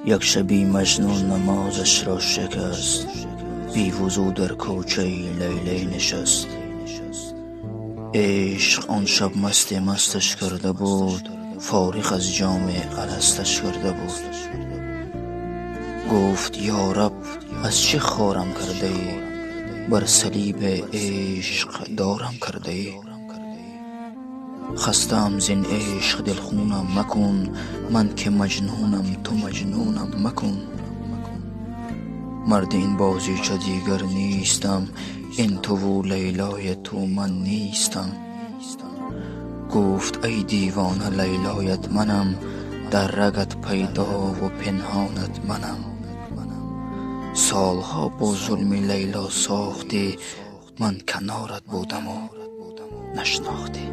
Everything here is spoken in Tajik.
Як шаби Маҷнун намозаш ро шикаст, бевузӯ дар кӯчаи Лайлӣ нишаст. Ишқ он шаб масти масташ карда буд, фориғ аз ҷоми аласташ карда буд. Гуфт: «Ё Раб, аз чӣ хорам кардаӣ? Бар салиби ишқ дорам кардаӣ. Хастаам зин ишқ, дилхунам макун, ман ки маҷнунам, ту маҷнунам макун. Марди ин бозича дигар нистам, ин туву Лайлои ту ман нистам». Гуфт: «Эй девона, Лайлоят манам, дар рагат пайдову пинҳонат манам. Солҳо бо зулми Лайло сохтӣ, ман канорат будаму нашнохтӣ».